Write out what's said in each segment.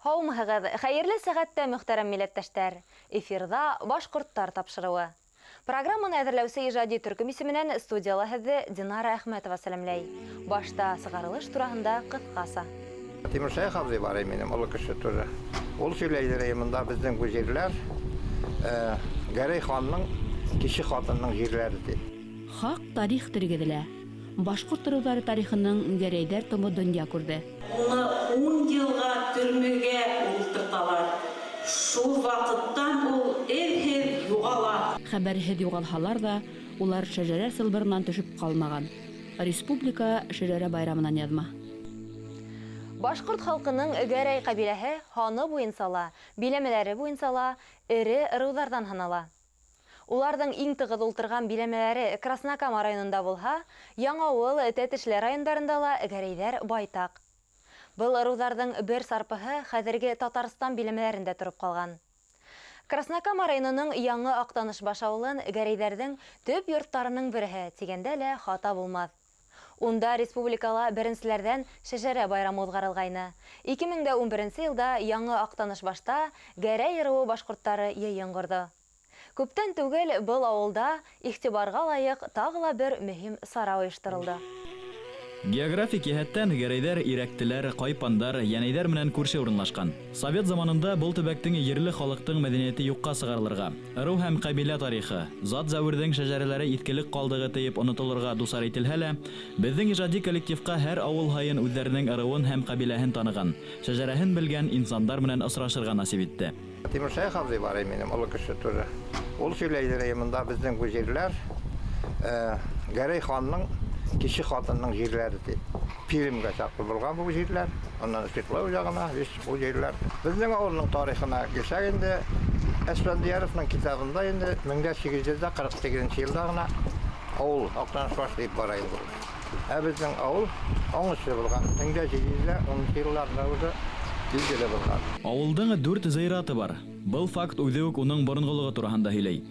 Һаумыһығыҙ, хәйерле сәғәттә, мөхтәрәм милләттәштәр! Эфирҙа «Башҡорттар» тапшырыуы. Программаны әҙерләүсе ижади төркөм исеменән студияла һеҙҙе Динара Әхмәтова сәләмләй. Башта сығарылыш тураһында ҡыҫҡаса. Тимершәйх абзый бар минем, оло кеше тоже. Ул сөйләйҙер, монда беҙҙең бу җирләр Гәрәй ханның кече хатынының җирләре ди. Хаҡ тарих тергеҙелә. Башҡорт ырыуҙары тарихының Гәрәйҙәр томы донъя күрҙе. Уны 10 йылға төрмәгә ултырталар. Шул ваҡыттан ул эҙһеҙ юғала. Хәбәрһеҙ юғалһалар ҙа, улар шәжәрә сылбырынан төшөп ҡалмаған. Республика шәжәрә байрамынан яҙма. Башҡорт халҡының Гәрәй ҡәбиләһе һаны буйынса ла, биләмәләре буйынса ла эре ырыуҙарҙан һанала. Уларҙың иң тығыҙ ултырған биләмәләре Краснокама районында булһа, Яңауыл, Тәтешле райондарында ла гәрәйҙәр байтаҡ. Был ырыуҙарҙың бер сарпыһы хәҙерге Татарстан биләмәләрендә тороп ҡалған. Краснокама районының Яңы Аҡтанышбаш ауылын гәрәйҙәрҙең төп йорттарының береһе тигәндә лә хата булмаҫ. Унда республикала беренселәрҙән шәжәрә байрамы уҙғарылғайны. 2011 йылда Яңы Аҡтанышбашта Гәрәй ырыуы башҡорттары йыйын ҡорҙо. Күптән түгел был ауылда иғтибарға лайыҡ тағы ла бер мөһим сара ойошторолдо. Географик йәһәттән гәрәйҙәр, ирәктеләр, ҡайпандар, йәнәйҙәр менән күрше урынлашҡан. Совет заманында был төбәктең ерле халыҡтың мәҙәниәте юҡҡа сығарылырға, ырыу һәм ҡәбилә тарихы, зат зәүерҙең шәжәрәләре иҫкелек ҡалдығы тейеп онотолорға дусар ителһә лә, беҙҙең ижади коллективҡа һәр ауыл һайын үҙҙәренең ырыуын һәм ҡәбиләһен таныған, шәжәрәһен белгән инсандар менән осрашырға насип итте. Тимершәйх абзый бар минем, оло кеше тоже. Ул сөйләйҙер, монда беҙҙең бу җирләр Гәрәй ханның кече хатынының җирләре ди. Пермгә чаклы булган бу җирләр. Аннан Свердлов ягына бу җирләр. Безнең авылның тарихына килсәк инде, Әсфәндияровның китабында инде 1848 елда гына авыл Актанышбаш дип бара инде. Ә безнең авыл аңышы булган. 1710 елларда уже билгеле булган. Ауылдың дүрт зыяраты бар. Был факт үҙе үк уның боронғолоғо тураһында һөйләй.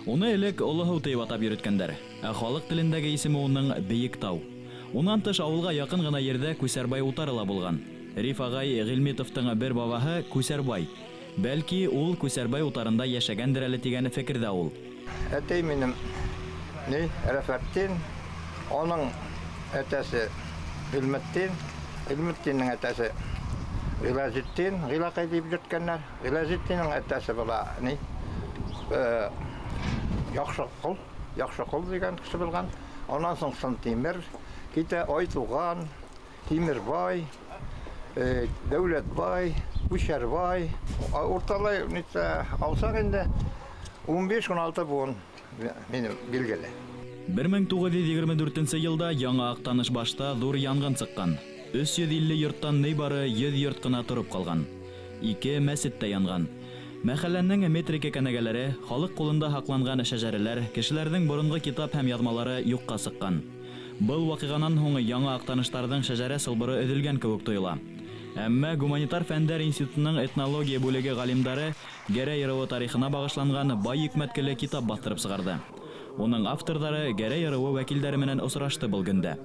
Уны элек Оло һыу тип атап йөрөткәндәр. Ә халыҡ телендәге исеме уның Бейек тау. Унан тыш ауылға яҡын ғына ерҙә Күсәрбай утары ла булған. Риф ағай Ғилмитовтың бер бабаһы Күсәрбай. Бәлки ул Күсәрбай утарында йәшәгәндер әле тигән фекерҙә ул. Әтәй минем ни Рәфәттин, аның әтәсе Ғилметдин, Ғилметдиннең әтәсе Ғиләзетдин, Ғилаҡай дип йөрөткәннәр. Ғиләзетдиннең әтәсе була ни Яҡшыҡол, Яҡшыҡол дигән кеше булған. Аннан соң Сынтимер китә, Айтуған, Тимербай, Дәүләтбай, Күшәрбай. Урталай нитә алсаҡ инде 15-16 быуын минем билгеле. 1924 йылда Яңы Аҡтанышбашта ҙур янғын сыҡҡан. 350 йорттан ни бары 100 йорт ҡына тороп ҡалған. Ике мәсет тә янған. Мәхәлләнең метрика кенәгәләре, халыҡ ҡулында һаҡланған шәжәрәләр, кешеләрҙең боронғо китап һәм яҙмалары юҡҡа сыҡҡан. Был ваҡиғанан һуң Яңы Аҡтаныштарҙың шәжәрә сылбыры өҙөлгән кеүек тойола. Әммә Гуманитар фәндәр институтының этнология бүлеге ғалимдары Гәрәй ырыуы тарихына бағышланған бай йөкмәткеле китап баҫтырып сығарҙы. Уның авторҙары Гәрәй ырыуы вәкилдәре менән осрашты был көндә.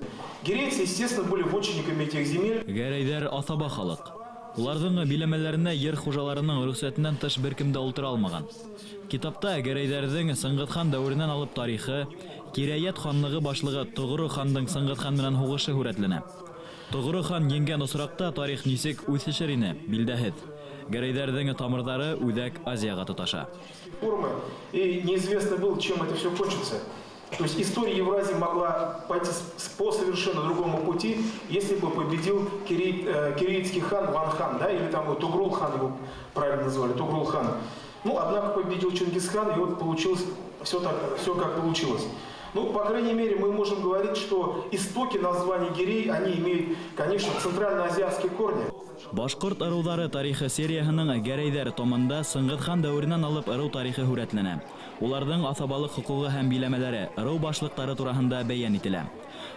Герейцы, естественно, были вотчинниками этих земель. Гәрәйҙәр аҫаба халыҡ. Уларҙың биләмәләренә ер хужаларының рөхсәтенән тыш бер кем дә ултыра алмаған. Китапта гәрәйҙәрҙең Сыңғыҙхан дәүеренән алып тарихы, Кирәйәт ханлығы башлығы Тоғро хандың Сыңғыҙхан менән һуғышы һүрәтләнә. Тоғро хан еңгән осраҡта тарих нисек үҫешер ине, билдәһеҙ. Гәрәйҙәрҙең тамырҙары Үҙәк Азияға тоташа. Формы, и неизвестно было, чем это все кончится. То есть история Евразии могла пойти по совершенно другому пути, если бы победил кирейтский хан Ван хан, да, или там вот Тугрул хан его правильно назвали, Тугрул хан. Ну, однако победил Чингисхан, и вот получилось все так, все как получилось. Ну, по крайней мере, мы можем говорить, что истоки названия Гирей, они имеют, конечно, центральноазиатские корни. Башҡорт ырыуҙары тарихы серияһының Гәрәйҙәр томында Сыңғыҙхан дәүеренән алып ырыу тарихы һүрәтләнә. Уларҙың аҫабалыҡ хоҡуғы һәм биләмәләре, ырыу башлыҡтары тураһында бәйән ителә.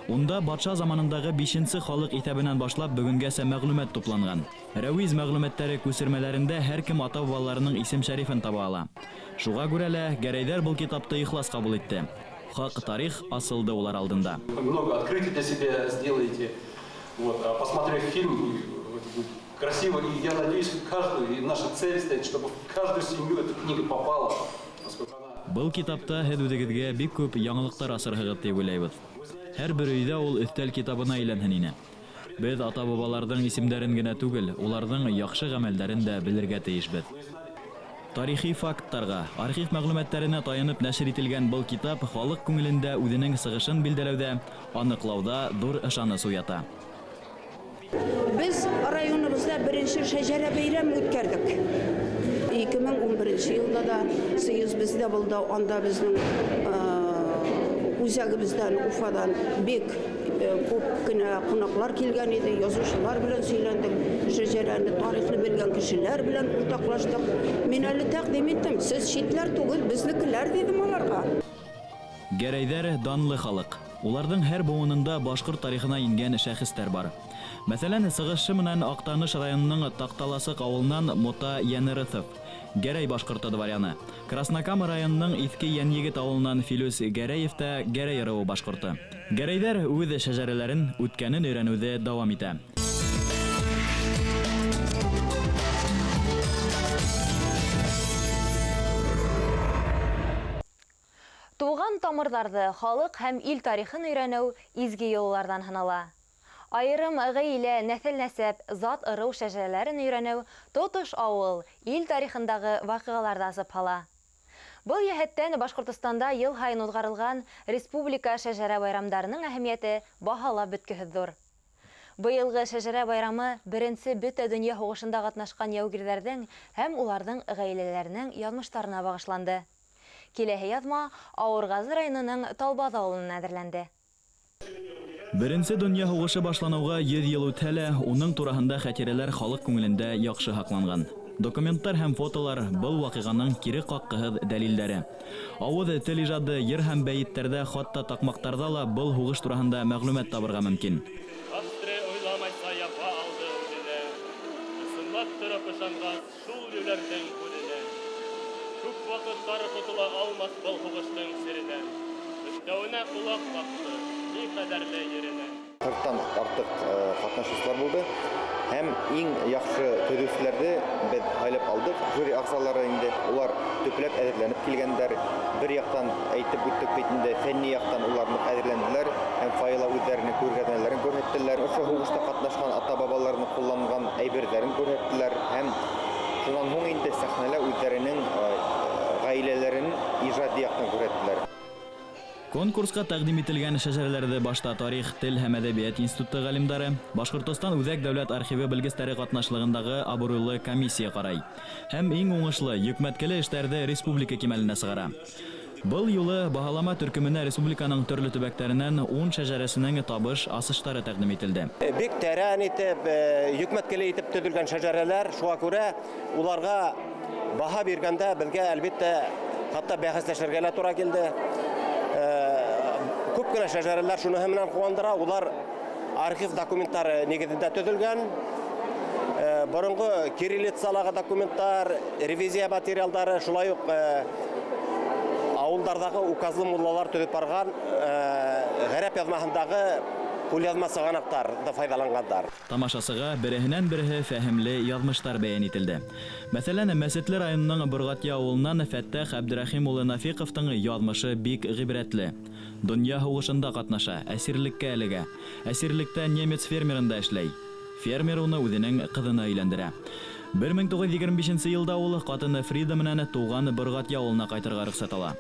Унда батша заманындағы 5-нсе халыҡ иҫәбенән башлап бөгөнгәсә мәғлүмәт тупланған. Рәүиз мәғлүмәттәре күсермәләрендә һәр кем ата-бабаларының исем-шәрифен таба ала. Шуға күрә лә гәрәйҙәр был китапты ихлас ҡабул итте. Хаҡ тарих асылды улар алдында. Много открытий для себя сделаете. Вот, а посмотрев фильм, вы Красиво, и я надеюсь, в каждую, и наша цель стоит, чтобы в каждую семью эта книга попала. Поскольку она Был китапта һеҙ үҙегеҙгә бик күп яңылыҡтар асырһығыҙ тип уйлайбыҙ. Һәр бер өйҙә ул өҫтәл китабына әйләнһен ине. Беҙ ата-бабаларҙың исемдәрен генә түгел, уларҙың яҡшы ғәмәлдәрен дә белергә тейешбеҙ. Тарихи факттарға, архив мәғлүмәттәренә таянып нәшер ителгән был китап халыҡ күңелендә үҙенең сығышын билдәләүҙә, аныҡлауҙа ҙур ышаныс уята. Без районыбызда беренче шәҗәрә бәйрәме үткәрдек. 2011 елда да съезд бездә булды, анда безнең үзәгебездән, Уфадан бик күп кенә кунаклар килгән иде, язучылар белән сөйләндек, шәҗәрәне, тарихны белгән кешеләр белән уртаклаштык. Мин әле тәкъдим иттем, сез читләр түгел, безнекеләр дидем аларга. Гәрәйҙәр данлы халыҡ. Уларҙың һәр быуынында башҡорт тарихына ингән шәхестәр бар. Мәҫәлән, сығышы менән Аҡтаныш районының Таҡталасыҡ ауылынан Мота Йәнерыҫов, Гәрәй башҡорто дворяны. Краснокама районының Иҫке Йәнйегет ауылынан Филүс Гәрәев тә Гәрәй ырыуы башҡорто. Гәрәйҙәр үҙ шәжәрәләрен, үткәнен өйрәнеүҙе дауам итә. Туған тамырҙарҙы халыҡ һәм ил тарихын өйрәнеү изге йолаларҙан һанала. Айырым ғаилә, нәҫел-нәсәп, зат ырыу шәжәрәләрен өйрәнеү тотош ауыл, ил тарихындағы ваҡиғаларҙы асып һала. Был йәһәттән Башҡортостанда йыл һайын уҙғарылған республика шәжәрә байрамдарының әһәмиәте баһалап бөткөһөҙ ҙур. Быйылғы шәжәрә байрамы беренсе бөтә донъя һуғышында ҡатнашҡан яугирҙәрҙең һәм уларҙың ғаиләләренең яҙмыштарына бағышланды. Киләһе яҙма Ауырғазы районының Талбаҙ ауылынан әҙерләнде. Беренсе донъя һуғышы башланыуға 100 йыл үтһә лә, уның тураһында хәтирәләр халыҡ күңелендә яҡшы һаҡланған. Документтар һәм фотолар был ваҡиғаның кире ҡаҡҡыһыҙ дәлилдәре. Ауыҙ тел ижады, йыр һәм бәйеттәрҙә, хатта таҡмаҡтарҙа ла был һуғыш тураһында мәғлүмәт табырға мөмкин. Австрия уйламайса япа алды үҙенә. Ысынлап тороп ышанғас шул йүләрҙең һүҙенә. Күп ваҡыттары ҡотола алмаҫ был һуғыштың серенән. Өҫтәүенә ҡолаҡ ҡаҡты, ни ҡәҙәрле еренә. Ҡырҡтан артыҡ ҡатнашыусылар булды. Һәм иң яҡшы төҙөүселәрҙе беҙ һайлап алдыҡ. Жюри ағзалары инде улар төпләп әҙерләнеп килгәндәр. Бер яҡтан әйтеп үттек бит инде, фәнни яҡтан улар ныҡ әҙерләнделәр һәм файла үҙҙәренең күргәҙмәләрен күрһәттеләр. Ошо һуғышта ҡатнашҡан ата-бабаларының ҡулланған әйберҙәрен күрһәттеләр һәм шунан һуң инде сәхнәлә үҙҙәренең ғаиләләрен ижади яҡтан күрһәттеләр. Конкурсҡа тәҡдим ителгән шәжәрәләрҙе башта Тарих, тел һәм әҙәбиәт институты ғалимдары, Башҡортостан Үҙәк дәүләт архивы белгестәре ҡатнашлығындағы абруйлы комиссия ҡарай. Һәм иң уңышлы, йөкмәткеле эштәрҙе республика кимәленә сығара. Был юлы баһалама төркөмөнә республиканың төрлө төбәктәренән 10 шәжәрәсенең табыш асыштары тәҡдим ителде. Бик тәрән итеп, йөкмәткеле итеп төҙөлгән шәжәрәләр, шуға күрә уларға баһа биргәндә беҙгә әлбиттә хатта бәхәсләшергә лә тура килде. Күп кенә шәжәрәләр шуныһы менән ҡыуандыра, улар архив документтары нигеҙендә төҙөлгән. Боронғо кириллицалағы документтар, ревизия материалдары, шулай уҡ ауылдарҙағы указлы муллалар төҙөп барған ғәрәп яҙмаһындағы ҡулъяҙма сығанаҡтарҙы файҙаланғандар. Тамашасыға береһенән береһе фәһемле яҙмыштар бәйән ителде. Мәҫәлән, Мәсетле районының Борғатъя ауылынан Фәттәх Әбдерәхим улы Нафиҡовтың яҙмышы бик ғибрәтле. Донъя һуғышында ҡатнаша, әсирлеккә эләгә. Әсирлектә немец фермерында эшләй. Фермер уны үҙенең ҡыҙына өйләндерә. Бер мең туғыҙ егерме бишенсе йылда ул ҡатыны Фрида менән туған Борғатъя ауылына ҡайтырға рөхсәт ала.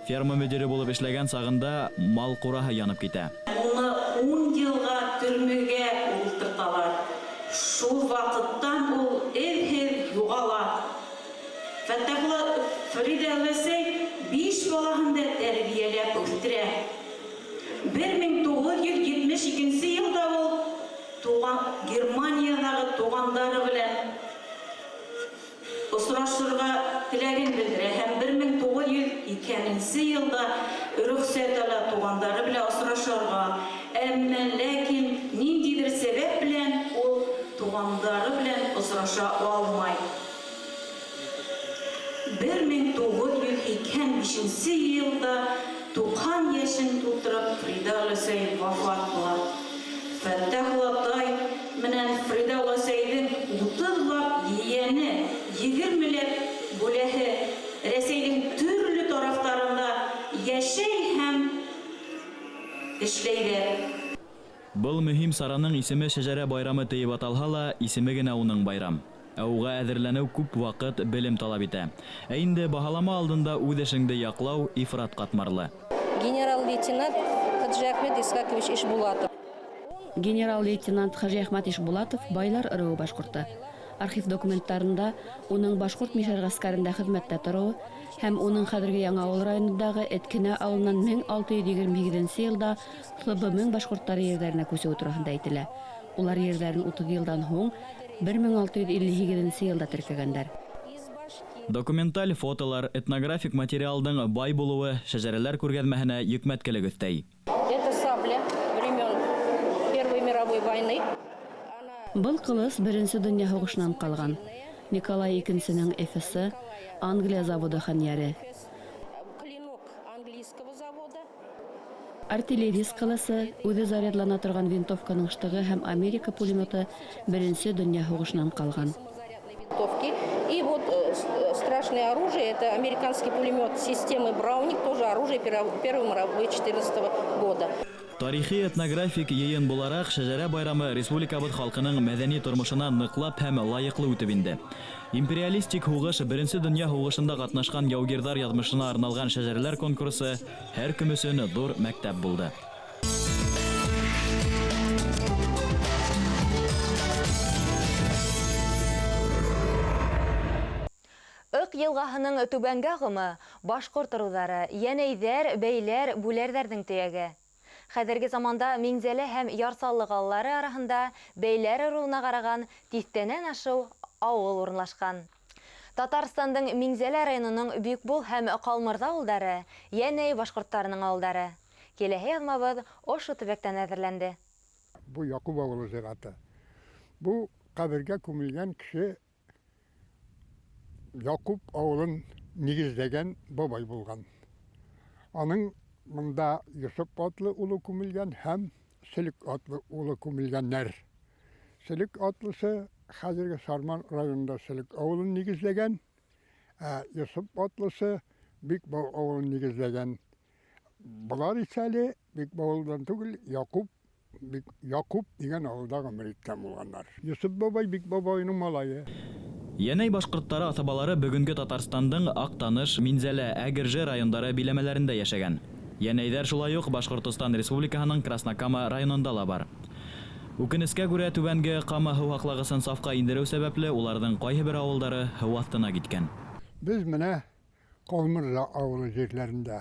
Ферма мөдире булып эшләгән сағында мал ҡураһы янып китә. Уны 10 йылға төрмәгә ултырталар. Шул ваҡыттан ул эҙһеҙ юғала. Фәттәхулла Фрида өләсәй 5 балаһын да тәрбиәләп үҫтерә. Бер мең туғыҙ йөҙ етмеш икенсе йылда ул Германиядағы туғандары белән осрашырға теләген белдерә һәм бер мең туғыҙ йөҙ икенсе йылда рөхсәт ала туғандары белән осрашырға. Әммә ләкин ниндәйҙер сәбәп белән ул туғандары белән осраша алмай. Бер мең туғыҙ йөҙ һикһән бишенсе йылда туҡһан йәшен тултырып Фрида өләсәй вафат була. Фәттәхулла атай менән Фрида өләсәйҙең Эшләйҙәр. Был мөһим сараның исеме Шәжәрә байрамы тиеп аталһа ла, исеме генә уның байрам. Ә уға әҙерләнеү күп ваҡыт, белем талап итә. Ә инде баһалама алдында үҙ эшеңде яҡлау ифрат ҡатмарлы. Генерал-лейтенант Хаджиахмет Исхакович Ишбулатов. Генерал-лейтенант Хажиәхмәт Ишбулатов байлар ыруы башҡорто. Архив документтарында уның башҡорт мишәр ғәскәрендә хеҙмәттә тороуы һәм уның хәҙерге Яңауыл районындағы Эткенә ауылынан 1628 йылда ФБ башҡорттары ерҙәренә күсеүе тураһында әйтелә. Улар ерҙәрен 30 йылдан һуң 1658 йылда теркәгәндәр. Документаль фотолар, этнографик материалдың бай булыуы шәжәрәләр күргәҙмәһенә йөкмәткелек өҫтәй. Это сабля времен Первой мировой войны. Был ҡылыс Беренсе донъя һуғышынан ҡалған. Николай Икенсенең эфесы, Англия заводы хәнйәре. Клинок английского завода. Артиллерист ҡылысы, үҙе зарядлана торған винтовканың штыгы һәм Америка пулеметы Беренсе донъя һуғышынан ҡалған. Винтовки. И вот страшное оружие, это американский пулемет системы Браунинг, тоже оружие Первой мировой 14 года. Тарихи этнографик йыйын булараҡ Шәжәрә байрамы республикабыҙ халҡының мәҙәни тормошона ныҡлап һәм лайыҡлы үтеп инде. Империалистик һуғыш Беренсе донъя һуғышында ҡатнашҡан яугирҙар яҙмышына арналған шәжәрәләр конкурсы һәр кем өсөн ҙур мәктәп булды. Ыҡ йылғаһының түбәнге ағымы башҡорт ырыуҙары, йәнәйҙәр, бәйләр, бүләрҙәрҙең төйәге. Хәҙерге заманда Миңзәлә һәм Яр Саллы ҡалалары араһында бәйләр ырыуына ҡараған тиҫтәнән ашыу ауыл урынлашҡан. Татарстандың Миңзәлә районының Бикбул һәм Ҡалмырҙа ауылдары йәнәй башҡорттарының ауылдары. Киләһе яҙмабыҙ ошо төбәктән әҙерләнде. Бу Яҡуп ауылы зираты. Бу ҡәбергә күмелгән кеше Яҡуп ауылын нигеҙләгән бабай булған. Аның мында Йосоп атлы улы күмелгән һәм Селек атлы улы күмелгәннәр. Селек атлысы хәҙерге Сарман районында Селек ауылын нигеҙләгән, ә Йосоп атлысы Бикбау ауылын нигеҙләгән. Былар исә әле Бикбау ауылынан түгел, Яҡуп тигән ауылда ғүмер иткән булғандар. Йосоп бабай Бикбау бабайының малайы. Йәнәй башҡорттары аҫабалары бөгөнгө Татарстандың Аҡтаныш, Минзәлә, Әгерже райондары биләмәләрендә йәшәгән. Йәнәйҙәр шулай уҡ Башҡортостан Республикаһының Краснокама районында ла бар. Үкенескә күрә түбәнге Кама һыу һаҡлағысын сафҡа индереү сәбәпле уларҙың ҡайһы бер ауылдары һыу аҫтына киткән. Беҙ менә Ҡалмырҙа ауылы ерҙәрендә.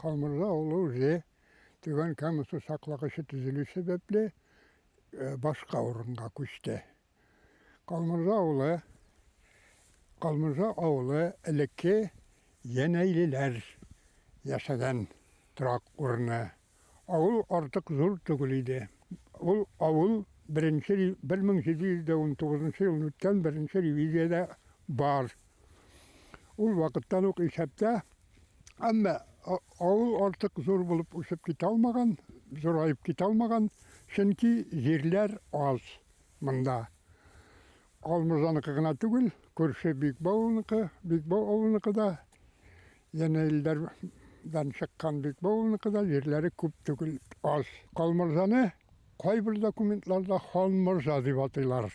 Ҡалмырҙа ауылы үҙе Түбән Кама һыу һаҡлағысы төҙөлөү сәбәпле башҡа урынға күсте. Ҡалмырҙа ауылы элекке йәнәйлеләр йәшәгән тораҡ урыны. Ауыл артыҡ ҙур түгел ине. Ул ауыл бер мең ете йөҙ ҙә ун туғыҙынсы йыл үткән беренсе ревизияла бар. Ул ваҡыттан уҡ иҫәптә, әммә ауыл артыҡ ҙур булып үҫеп китә алмаған, ҙурайып китә алмаған, сөнки ерләр аҙ мында. Ҡалмырҙаныҡы ғына түгел, күрше Бикбау ауылыныҡы да, йәнәйлеләрҙән сыҡҡан Бикбау ауылыныҡы да ерләре күп түгел, аҙ. Ҡалмырҙаны ҡайбер документларҙа Халмырза тип атыйлар.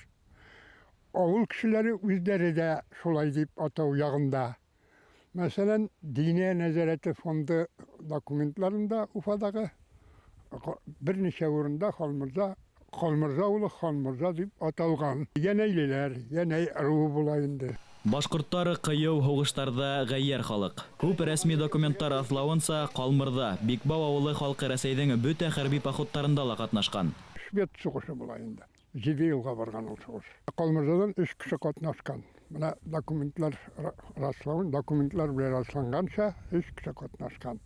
Ауыл кешеләре үҙҙәре ҙә шулай тип атау яғында. Мәҫәлән, Диниә нәзәрәте фонды документларында Уфадағы бер нисә урында Халмырза улы Халмырза тип аталған. Йәнәйлеләр, йәнәй ырыуы була инде. Башҡорттар ҡыйыу һуғыштарҙа ғәййәр халыҡ. Күп рәсми документтар раҫлауынса, Ҡалмырҙа, Бикбау ауылы халҡы Рәсәйҙең бөтә хәрби походтарында ла ҡатнашҡан. Швед һуғышы була инде. 7 йылға барған ул һуғыш. Ҡалмырҙадан 3 кеше ҡатнашҡан. Бына документлар раҫлауын, документлар белән раҫланғанса 3 кеше ҡатнашҡан.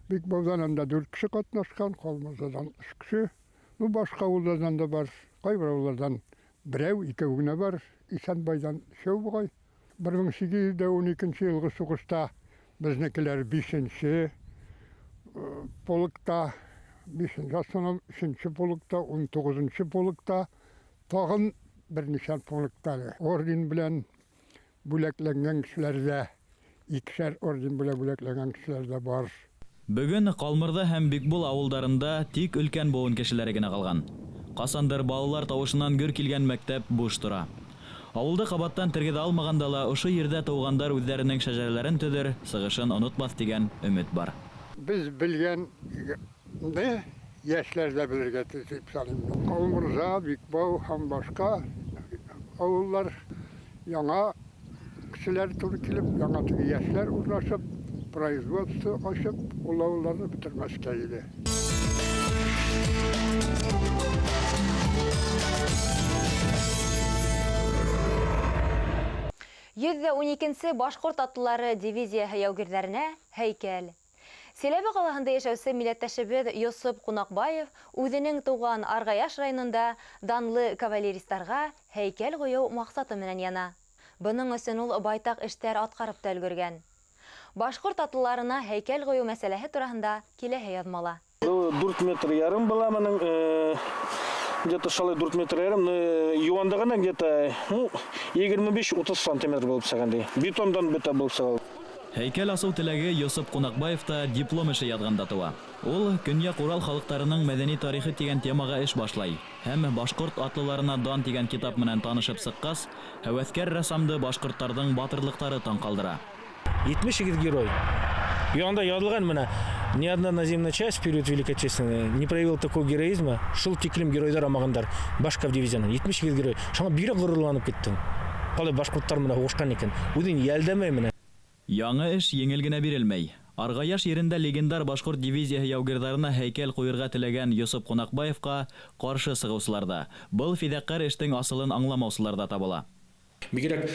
Бикбауҙан анда 4 кеше ҡатнашҡан, Ҡалмырҙадан 3 кеше. Ну, башҡа ауылдарҙан да бар. Ҡайбер ауылдарҙан берәү, икәү генә бар. Исәнбайҙан өсәү буғай. Бер мең һигеҙ йөҙ ҙә ун икенсе йылғы һуғышта беҙҙекеләр бишенсе полкта, бишенсе основном, өсөнсө полкта, ун туғыҙынсы полкта, тағын бер нисә полкта әле. Орден белән бүләкләнгән кешеләр ҙә, икешәр орден белән бүләкләнгән кешеләр ҙә бар. Бөгөн Ҡалмырҙа һәм Бикбул ауылдарында тик өлкән быуын кешеләре генә ҡалған. Ҡасандыр балалар тауышынан гөр килгән мәктәп буш тора. Ауылды ҡабаттан тергеҙә алмағанда ла ошо ерҙә тыуғандар үҙҙәренең шәжәрәләрен төҙөр, сығышын онотмаҫ тигән өмөт бар. Беҙ белгәнде йәштәр ҙә белергә тейеш тип санайым. Ҡалмырҙа, Бикбау һәм башҡа ауылдар яңа кешеләр тура килеп, яңа теге йәштәр урынлашып, производство асып, ул ауылдарҙы бөтөрмәҫкә ине. 112-нсе башҡорт атлылары дивизияһы яугирҙәренә һәйкәл. Силәбе ҡалаһында йәшәүсе милләттәшебеҙ Йосоп Ҡунаҡбаев үҙенең тыуған Арғаяш районында данлы кавалеристарға һәйкәл ҡуйыу маҡсаты менән яна. Бының өсөн ул байтаҡ эштәр атҡарып та өлгөргән. Башҡорт атлыларына һәйкәл ҡуйыу мәсьәләһе тураһында киләһе яҙмала. 4 метр ярым была моның, где-то шалай 4 метр ярым, юандығына где-то, ну, 25-30 сантиметр булып сығандай. Бетондан бөтә булып сыға. Һәйкәл асыу теләге Йосоп Ҡунаҡбаевта диплом эше яҙғанда тыуа. Ул Көньяҡ Урал халыҡтарының мәҙәни тарихы тигән темаға эш башлай. Һәм башҡорт атлыларына дан тигән китап менән танышып сыҡҡас, һәүәҫкәр рәссамды башҡорттарҙың батырлыҡтары таң ҡалдыра. 78 герой. И анда яҙылған менә, ни одна наземная часть в период Великой Отечественной не проявила такого героизма. Шул тиклем геройҙар алмағандар башҡа дивизионан. 78 герой. Шуңа бигерәк ғорурланып киттем. Ҡалай башҡорттар менән һуғышҡан икән. Үҙен йәлдәмәй менә. Яңы эш еңел генә бирелмәй. Арғаяш ерендә легендар башҡорт дивизияһы яугирҙарына һәйкәл ҡуйырға теләгән Йосоп Ҡунаҡбаевҡа ҡаршы сығыусылар ҙа, был фиҙаҡәр эштең асылын аңламаусылар ҙа табыла. Бигерәк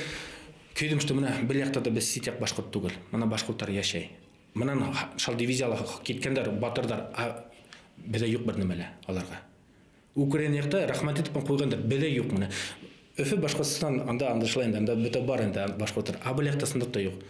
көйҙөм, что менә бер яҡта да беҙ сит яҡ башҡорт түгел. Мына башҡорттар йәшәй. Мынан шал дивизияла киткәндәр, батырҙар, а беҙҙә юҡ бер нәмә лә аларға. Украина яҡта рәхмәт итеп ҡуйғандар, беҙҙә юҡ менә. Өфө Башҡортостан анда андышлай инде, анда бөтә бар инде башҡорттар. А был яҡта сынлап та юҡ.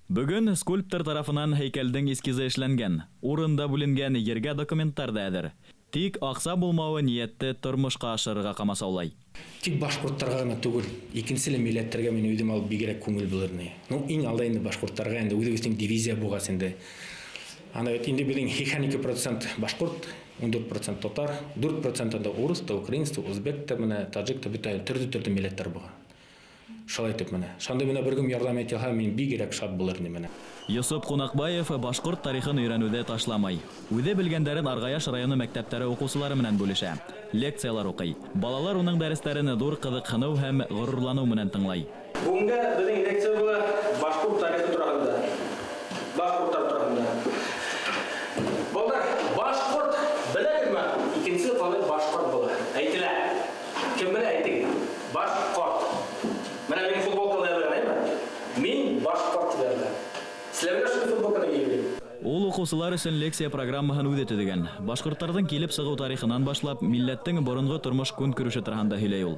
Бөгөн скульптор тарафынан һәйкәлдең эскизы эшләнгән, урында бүленгән ергә документтар да әҙер. Тик аҡса булмауы ниәтте тормошҡа ашырырға ҡамасаулай. Тик башҡорттарға ғына түгел, икенсе лә милләттәргә мин үҙем алып бигерәк күңел булыр ине. Ну, иң алда инде башҡорттарға инде үҙебеҙҙең дивизия булғас инде. Анда бит инде беҙҙең 82% башҡорт, 14% татар, 4% анда урыҫ та, украинец та, үзбәк тә, менә таджик та, бөтә төрлө-төрлө милләттәр булған. Шулай итеп менә. Шунда менә бер кем ярҙам итә алһа, мин бигерәк шат булыр инем менә. Йосоп Ҡунаҡбаев башҡорт тарихын өйрәнеүҙе ташламай. Үҙе белгәндәрен Арғаяш районы мәктәптәре уҡыусылары менән бүлешә. Лекциялар уҡый. Балалар уның дәрестәрен ҙур ҡыҙыҡһыныу һәм ғорурланыу менән тыңлай. Бөгөнгә беҙҙең лекция була башҡорт тарихы тураһында. Башҡорттар тураһында. Балалар, башҡорт беләһегеҙме? Икенсе ҡалай башҡорт була. Әйтелә. Кем белә, әйтегеҙ. Башҡорт. Менә минең футболкамда яҙылған, әйме? Мин башҡорт тип яҙылған. Силәр менә шул футболканы кейеп йөрөй. Ул уҡыусылар өсөн лекция программаһын үҙе төҙөгән. Башҡорттарҙың килеп сығыу тарихынан башлап, милләттең боронғо тормош көнкүреше тураһында һөйләй ул.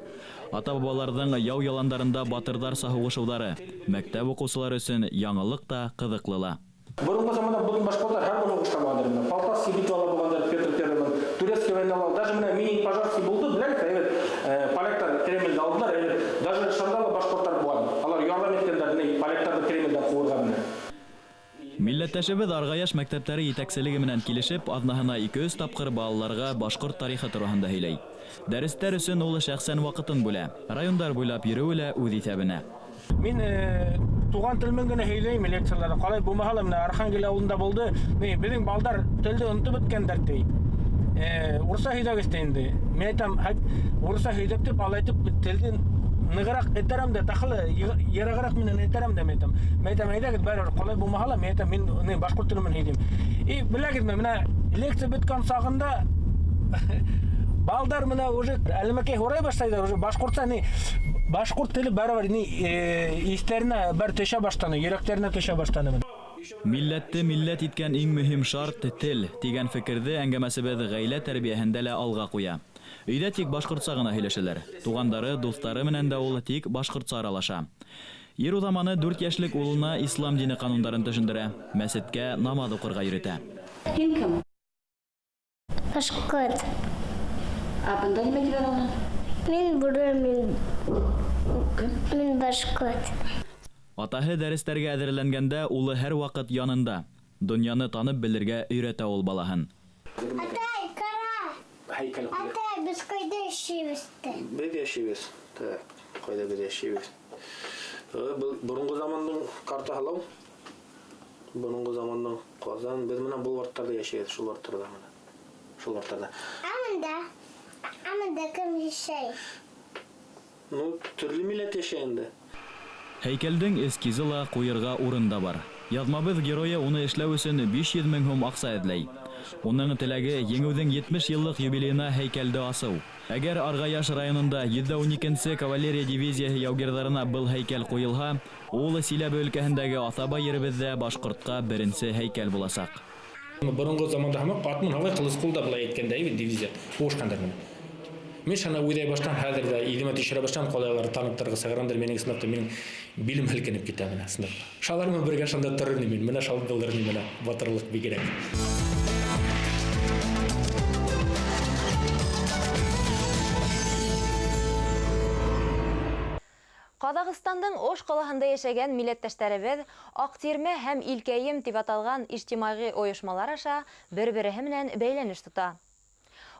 Ата-бабаларҙың яу яландарында батырҙарса һуғышыуҙары мәктәп уҡыусылары өсөн яңылыҡ та, ҡыҙыҡлы ла. Боронғо заманда бөгөн башҡорттар һәр бер һуғышта булғандар. Менә Полтавский битвала булғандар, Петр Первый, Турецкий войнала, даже менә Минин Пожарский булды, беләһегеҙ, әйбәт, поляктар Кремльде алдылар, әйбәт. Даже шунда ла башҡорттар булған. Алар ярҙам иткәндәр, ни, поляктарҙы Кремльдән ҡыуырға менә. Милләттәшебеҙ Арғаяш мәктәптәре етәкселеге менән килешеп, аҙнаһына 2-3 тапҡыр балаларға башҡорт тарихы тураһында һөйләй. Дәрестәр өсөн ул шәхсән ваҡытын бүлә. Райондар буйлап йөрөүе лә үҙ иҫәбенә. Мин туған телмен генә һөйләйем лекцияларҙа. Ҡалай булмаһа ла, менә Архангел ауылында булды. Ни, беҙҙең балдар телде онотоп бөткәндәр ти. Урыҫса һөйләгәс тә инде. Мин әйтәм, урыҫса һөйләп тип, алай итеп телде нығыраҡ этәрәм дә, тағы ла йырағыраҡ менән этәрәм дә, мин әйтәм. Мин әйтәм, әйҙәгеҙ, барыбер ҡалай булмаһа ла, мин әйтәм, мин ни, башҡорт теле менән һөйләйем. И беләгеҙме, менә лекция бөткән сағында балдар менә уже әлемәкәй һорай башлайҙар, уже башҡортса ни, башҡорт теле барыбер ни, иҫтәренә бер төшә башланы, йөрәктәренә төшә башланы. Милләтте милләт иткән иң мөһим шарт тел тигән фекерҙе әңгәмәсебеҙ ғаилә тәрбиәһендә лә алға ҡуя. Өйҙә тик башҡортса ғына һөйләшәләр. Туғандары, дуҫтары менән дә ул тик башҡортса аралаша. Ир уҙаманы 4 йәшлек улына ислам дине ҡанундарын төшөндөрә, мәсеткә намаҙ уҡырға йөрөтә. Һин кем? Башҡорт. Ә бында нимә тип яҙылған? Мин бүре, мин Кем? Мин башҡорт. Атаһы дәрестәргә әҙерләнгәндә улы һәр ваҡыт янында. Донъяны танып белергә өйрәтә ул балаһын. Атай, ҡара! Һәйкәл. Атай, беҙ ҡайҙа йәшәйбеҙ? Беҙ йәшәйбеҙ. Так, ҡайҙа беҙ йәшәйбеҙ? Был боронғо замандың картаһы ла ул. Боронғо замандың Ҡазан. Беҙ менән был варттарҙа йәшәйбеҙ, шул варттарҙа менән. Шул варттарҙа. Ә мында? Ә мында кем йәшәй? Ну, төрлө милләт йәшәй инде. Һәйкәлдең эскизы ла ҡуйырға урын да бар. Яҙмабыҙ геройы уны эшләү өсөн 500 мең һум аҡса эҙләй. Уның теләге еңеүҙең 70 йыллыҡ юбилейына һәйкәлде асыу. Әгәр Арғаяш районында 112-нсе кавалерия дивизияһы яугирҙарына был һәйкәл ҡуйылһа, ул Силәбе өлкәһендәге аҫаба еребеҙҙә башҡортҡа беренсе һәйкәл буласаҡ. Боронғо заманда һымаҡ ат менән һалай ҡылыс ҡулда былай әйткәндә бит дивизия һуғышҡандар менән. Мин шуны уйлай башлам, хәҙер ҙә иҙемә төшөрә башлам, ҡалай улар танып торға сығарғандар, минең ысынлап та минең билем һелкенеп китә менә ысынлап. Шалар менән бергә шунда торор инем мин, менә шул булыр инем менә батырлыҡ бигерәк. Ҡаҙағстандың Ош ҡалаһында йәшәгән милләттәштәребеҙ Аҡтирмә һәм Илкәйем тип аталған ижтимағи ойошмалар аша бер-береһе менән бәйләнеш тота.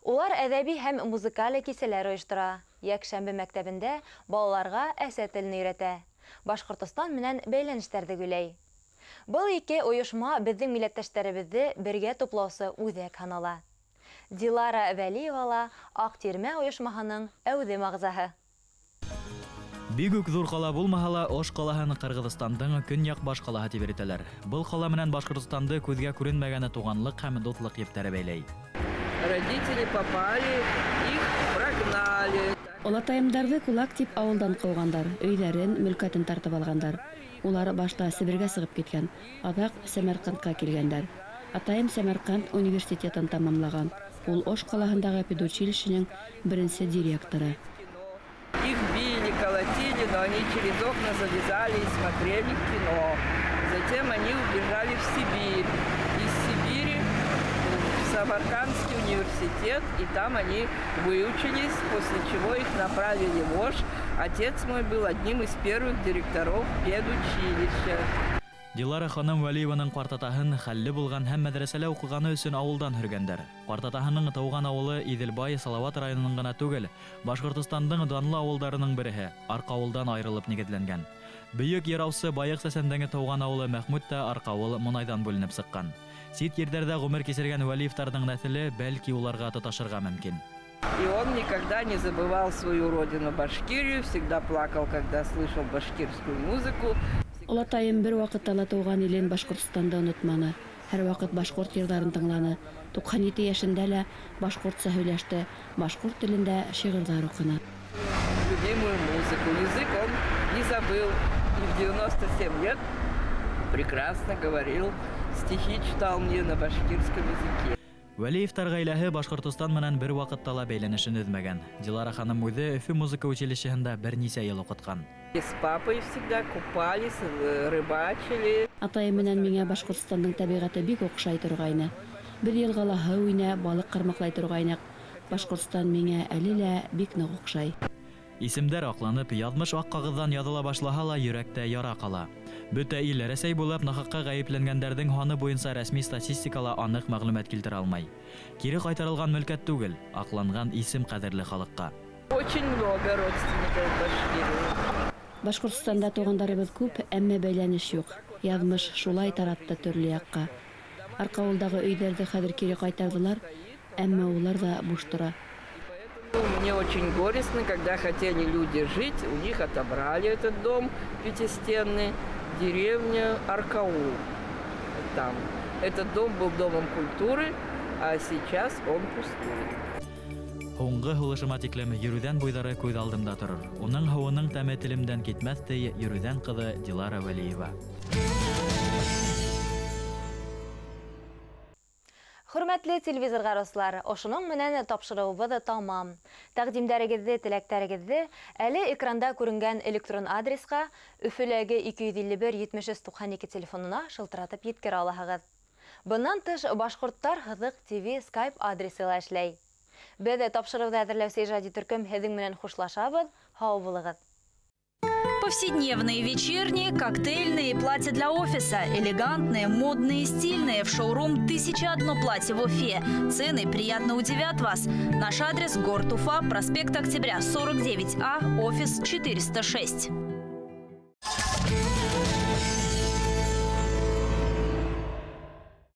Улар әҙәби һәм музыкаль кисәләр ойоштора. Йәкшәмбе мәктәбендә балаларға әсә телен өйрәтә. Башҡортостан менән бәйләнештәрҙе гөйләй. Был ике ойошма беҙҙең милләттәштәребеҙҙе бергә туплаусы үҙәк һанала. Дилара Вәлиева ла Аҡтирмә ойошмаһының әүҙем ағзаһы. Бик үк ҙур ҡала булмаһа ла, Ош ҡалаһын Ҡырғыҙстандың көньяҡ баш ҡалаһы тип йөрөтәләр. Был ҡала менән Башҡортостанды күҙгә күренмәгән туғанлыҡ һәм дуҫлыҡ ептәре бәйләй. Родители попали, их прогнали. Олатайымдарҙы кулак тип ауылдан ҡыуғандар, өйҙәрен, мөлкәтен тартып алғандар. Улар башта Себергә сығып киткән, аҙаҡ Сәмәрҡандҡа килгәндәр. Атайым Сәмәрҡанд университетын тамамлаған. Ул Ош ҡалаһындағы педучилищеның беренсе директоры. Их били, колотили, но они через окна залезали и смотрели кино. Затем они убежали в Сибирь. Из Сибири в Самаркандский университет, и там они выучились, после чего их направили в Ош. Отец мой был одним из первых директоров педучилища. Дилара ханым Вәлиеваның ҡартатаһын хәлле булған һәм мәҙрәсәлә уҡығаны өсөн ауылдан һөргәндәр. Ҡартатаһының тыуған ауылы Иҙелбай Салауат районының ғына түгел, Башҡортостандың данлы ауылдарының береһе, Арҡауылдан айырылып нигеҙләнгән. Бөйөк йыраусы Байыҡ Сәсәндең тыуған ауылы Мәхмүт тә Арҡауыл Монайҙан бүленеп сыҡҡан. Сит ерҙәрҙә ғүмер кисергән Вәлиевтарҙың нәҫеле бәлки уларға тоташырға мөмкин. И он никогда не забывал свою родину Башкирию, всегда плакал, когда слышал башкирскую музыку. Олатайым бер ваҡытта ла тыуған илен Башҡортостанды онотманы. Һәр ваҡыт башҡорт йырҙарын тыңланы. 97 йәшендә лә башҡортса һөйләште, башҡорт телендә шиғырҙар уҡыны. Любимую музыку, язык он не забыл. И в 97 лет прекрасно говорил, стихи читал мне на башкирском языке. Вәлиевтар ғаиләһе Башҡортостан менән бер ваҡытта ла бәйләнешен өҙмәгән. Дилара ханым үҙе Өфө музыка училищеһында бер нисә йыл уҡытҡан. С папой всегда купались, рыбачили. Атайым менән миңә Башҡортостандың тәбиғәте бик оҡшай торғайны. Бер йылғала һыу инә, балыҡ ҡармаҡлай торғайныҡ. Башҡортостан миңә әле лә бик ныҡ оҡшай. Исемдәр аҡланып, яҙмыш аҡ ҡағыҙҙан яҙыла башлаһа ла йөрәктә яра ҡала. Бөтә ил Рәсәй буйлап нахаҡҡа ғәйепләнгәндәрҙең һаны буйынса рәсми статистикала аныҡ мәғлүмәт килтерә алмай. Кире ҡайтарылған мөлкәт түгел, аҡланған исем ҡәҙерле халыҡҡа. Очень много родственников в Башкирии. Башҡортостанда туғандарыбыҙ күп, әммә бәйләнеш юҡ. Яҙмыш шулай таратты төрлө яҡҡа. Арҡауылдағы өйҙәрҙе хәҙер кире ҡайтарҙылар, әммә улар ҙа буш тора. Мне очень горестно, когда хотели люди жить, у них отобрали этот дом пятистенный, деревня Аркаул. Там. Этот дом был домом культуры, а сейчас он пустует. Һуңғы һулышыма тиклем Йөрүҙән буйҙары күҙ алдымда торор. Уның һыуының тәме телемдән китмәҫ, ти Йөрүҙән ҡыҙы Дилара Вәлиева. Хөрмәтле телевизор ҡараусылар, ошоноң менән тапшырыуыбыҙ тамам. Тәҡдимдәрегеҙҙе, теләктәрегеҙҙе әле экранда күренгән электрон адресҡа Өфөләге 251 73 92 телефонына шылтыратып еткерә алаһығыҙ. Бынан тыш Башҡорттар һыҙыҡ ТВ Skype адресы ла эшләй. Беҙ тапшырыуҙы әҙерләүсе ижади төркөм һеҙҙең менән хушлашабыҙ. Һау булығыҙ. Повседневные, вечерние, коктейльные, платья для офиса. Элегантные, модные, стильные. В шоурум «1001 платье» в Уфе. Цены приятно удивят вас. Наш адрес – город Уфа, проспект Октября, 49А, офис 406.